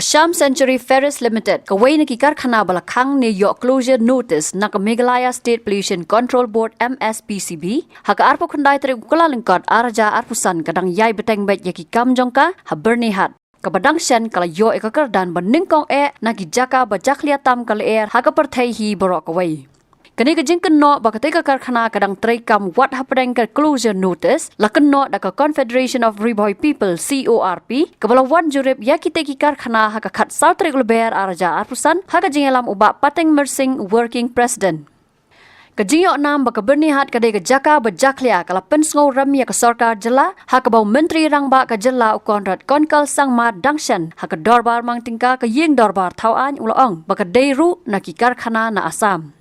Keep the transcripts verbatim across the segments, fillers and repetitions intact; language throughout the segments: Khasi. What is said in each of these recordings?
Shyam Century Ferries Limited, kawei na ki karkhana ba la khang ne ïoh closure notice na ka Meghalaya State Pollution Control Board, M S P C B, ha ka arphew khyndai tarik u Kyllalyngkot ar hajar arphew san, ka dang ïai bteng beit ïa ki kam jong ka ha Byrnihat, kaba dang shen ka la ïoh ïa ka kyrdan ba nyngkong eh na ki jaka ba jakhlia tam ka lyer ha ka pyrthei hi baroh kawei. Kane ka jingkynnoh ba katei ka karkhana ka dang treikam wat hapdeng ka closure notice, la kynnoh da ka Confederation of Ri Bhoi People, C O R P, kaba la wan jurip ïa kitei ki karkhana ha ka khatsaw tarik u Lber ar hajar arphew san, ha ka jingïalam u Bah Pateng Myrsing, Working President. Ka jingïoh nam ba ka Byrnihat ka dei ka jaka ba jakhlia ka la pynsngew rem ïa ka sorkar jylla, ha kaba u Myntri Rangbah ka jylla u Conrad Konkal Sangma dang shen ha ka dorbar mang tyngka ka ïing dorbar thaw aiñ, u la ong ba ka dei ruh na ki karkhana na Assam.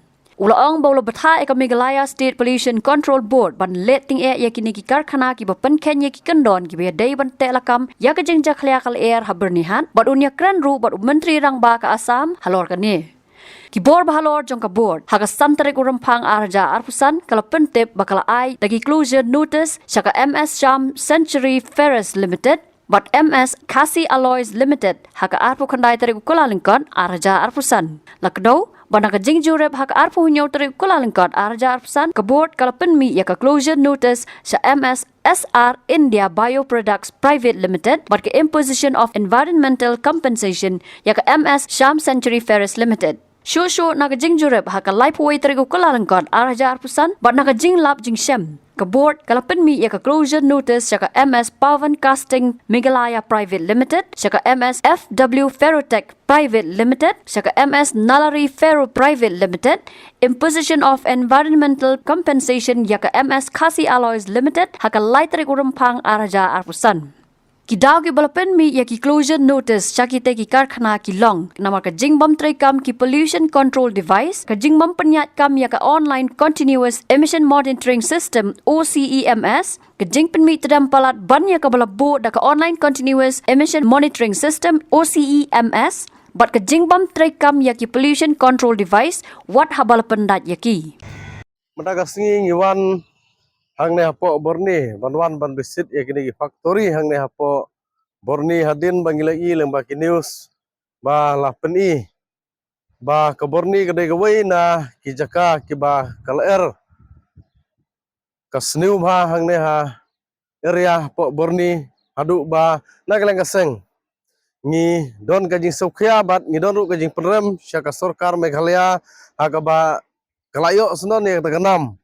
U la ong ba u la bthah ïa ka Meghalaya State Pollution Control Board ban leit tyngeh ïa kine ki karkhana kiba pynkheiñ ïa ki kyndon kiba ïadei ban teh lakam ïa ka jingjakhlia ka lyer ha Byrnihat, bad un ïakren ruh bad u Myntri Rangbah ka Assam halor kane. Ki bor bahalor jong ka board ha ka san tarik u Rymphang ar hajar arphew san ka la pyntip ba ka la ai da ki closure notice sha ka M S Shyam Century Ferries Limited bad M S Khasi Alloys Limited ha ka arphew khyndai tarik u Kyllalyngkot ar hajar arphew san. La kdew ba na ka jingjurip ha ka arphew hynñiew tarik u Kyllalyngkot ar hajar arphew san, ka board ka la pynmih ïa ka closure notice sha M S S R India Bioproducts Private Limited bad ka imposition of environmental compensation ïa ka M S Shyam Century Ferries Limited. Shuh shuh na ka jingjurip ha ka laiphew wei tarik u Kyllalyngkot ar hajar arphew san, bad na ka jinglap jingshem, ka board ka la pynmih ïa ka closure notice sha ka M S Pavan Casting Meghalaya Private Limited, sha ka M S F W Ferrotech Private Limited, sha ka M S Nalari Ferro Private Limited, imposition of environmental compensation ïa ka M S Khasi Alloys Limited ha ka lai tarik u Rymphang ar hajar arphew san. Ki daw kiba la pynmih ïa ki closure notice sha kitei ki karkhana ki long namar ka jingbym treikam ki pollution control device, ka jingbym pynïaid kam ïa ka online continuous emission monitoring system, O C E M S, ka jingpynmih tdem palat ban ïa kaba la buh da ka online continuous emission monitoring system, O C E M S, bad ka jingbym treikam ïa ki pollution control device wat haba la pyndait ïa ki. Mynta ka sngi ngi wan hangne hapoh Byrni ban wan ban visit ïa kine ki factory hangne hapoh Byrni, hadien ba ngi la ïohi lyngba ki news ba la pyni ba ka Byrni ka dei kawei na ki jaka kiba ka lyer ka sniew bha hangne ha area hapoh Byrni, haduh ba na ka liang ka seng ngi don ka jingsngewkhia bad ngi don ruh ka jingpynrem sha ka sorkar Meghalaya ha kaba ka la ïoh sngewbha ïa kata ka nam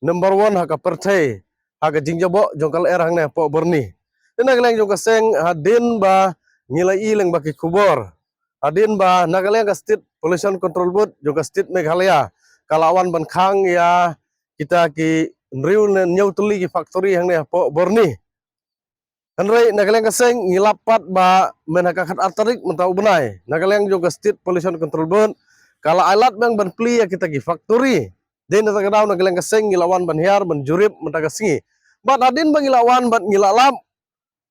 number one ha ka pyrthei ha ka jingjaboh jong ka lyer hangne hapoh Byrni. Te na ka liang jong ka seng, hadien ba ngi la ïohi lyngba ki khubor, hadien ba na ka liang ka State Pollution Control Board jong ka State Meghalaya ka la wan ban khang ïa kita ki hynriew ne hynñiew tylli ki factory hangne hapoh Byrni. Hynrei na ka liang ka seng ngi lap pat ba myn ha ka khatar tarik mynta u bnai, na ka liang jong ka State Pollution Control Board ka la ai lad biang ban plie ïa kita ki factory. Dei na kata ka daw na ka liang ka seng ngi la wan ban hiar ban jurip mynta ka sngi. Bad hadien ba ngi la wan bad ngi la lap,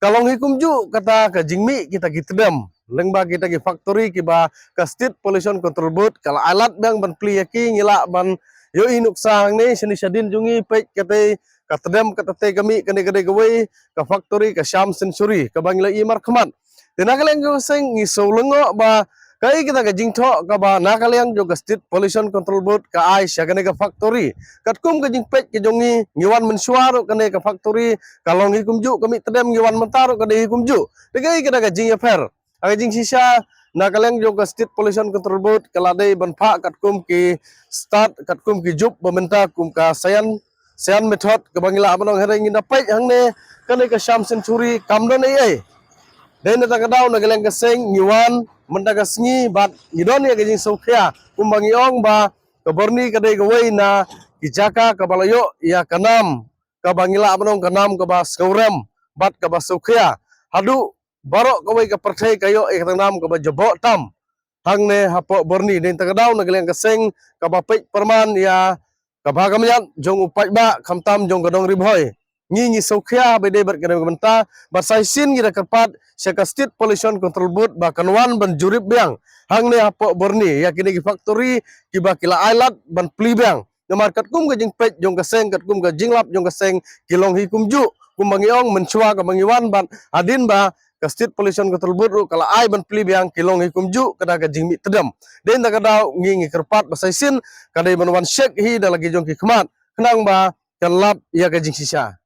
ka long hi kumjuh kata ka jingmih kita ki tdem lyngba kita ki factory kiba ka State Pollution Control Board ka la ai lad biang ban plie ïa ki. Ngi lah ban ïohi nuksa hangne shane shadien jong ngi, peit katei ka tdem, kata te ka mih, kane ka dei kawei ka factory ka Shyam Century kaba ngi la ïohi markhmat. Te na ka liang jong ka seng ngi sngewlyngngoh ba kaei kata ka jingthoh kaba na ka liang jong ka State Pollution Control Board ka ai sha kane ka factory. Katkum ka jingpeit ka jong ngi, ngi wan mynshuwa ruh kane ka factory ka long hi kumjuh, ka mih tdem, ngi wan mynta ruh ka dei hi kumjuh. Te kaei kata ka jingïapher? Ha ka jingshisha, na ka liang jong ka State Pollution Control Board ka la dei ban phah katkum ki start, katkum ki jup ba mynta kum ka cyan, cyan method kaba ngi lah ban ong, hynrei ngi da peit hangne kane ka Shyam Century kam don ei ei. Dei na kata ka daw na ka liang ka seng ngi wan mynta ka sngi bad ngi don ïa ka jingsngewkhia kumba ngi ong ba ka Byrni ka dei kawei na ki jaka kaba la ïoh ïa ka nam kaba ngi lah ban ong ka nam kaba sngewrem bad kaba sngewkhia. Haduh baroh kawei ka pyrthei ka ïoh ïa ka nam kaba jaboh tam hangne hapoh Byrni. Dei na kata ka daw na ka liang ka seng kaba peit pyrman ïa ka bha ka miat jong u paidbah khamtam jong ka dong Ri Bhoi, ngi ngi sngewkhia ba dei bad kane ka bynta ba sa shisien ngi da kyrpad sha ka State Pollution Control Board ba kan wan ban jurip biang hangne hapoh Byrni ïa kine ki factory kiba ki la ai lad ban plie biang. Namar katkum ka jingpeit jong ka seng, katkum ka jinglap jong ka seng, ki long hi kumjuh kumba ngi ong mynshuwa kaba ngi wan bad hadien ba Ka State Pollution Control Board ruh ka la ai ban plie biang ki long hi kumjuh ka da ka jingmih tdem. Dei na ka daw ngi ngi kyrpad ba sa shisien ka dei ban wan check hi da la ki jong ki khmat khnang ba kan lap ïa ka jingshisha.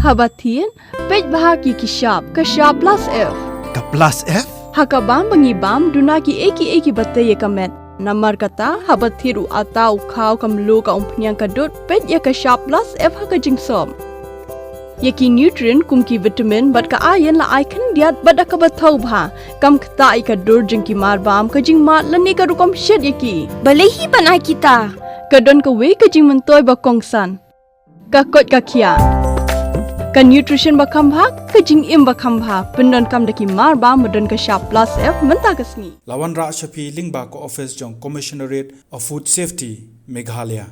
Haba thied, peit bha ki ki shap, ka shap plus F. Ka plus F? Ha ka bam ba ngi bam, duna ki ei ki ei ki ba tei ïa ka met. Namar kata, haba thied u ata u khaw ka mluh ka umphniang ka dud, peit ïa ka shap plus F ha ka jingsop. Ïa ki nutrient kum ki vitamin bad ka iron la ai khyndiat bad da kaba thaw bha. Kam ktah ïa ka dur jong ki mar bam ka jingmad lane ka rukom shet ïa ki. Balei hi ban ai kita? Ka don kawei ka jingmyntoi ba kongsan. Ka koit ka khiah. Ka nutrition ba kham bha, ka jingim ba kham bha. Pyndonkam da ki mar bam ba don ka shap plus F mynta ka sngi. La wanrah sha phi lyngba ka office jong Commissionerate of Food Safety, Meghalaya.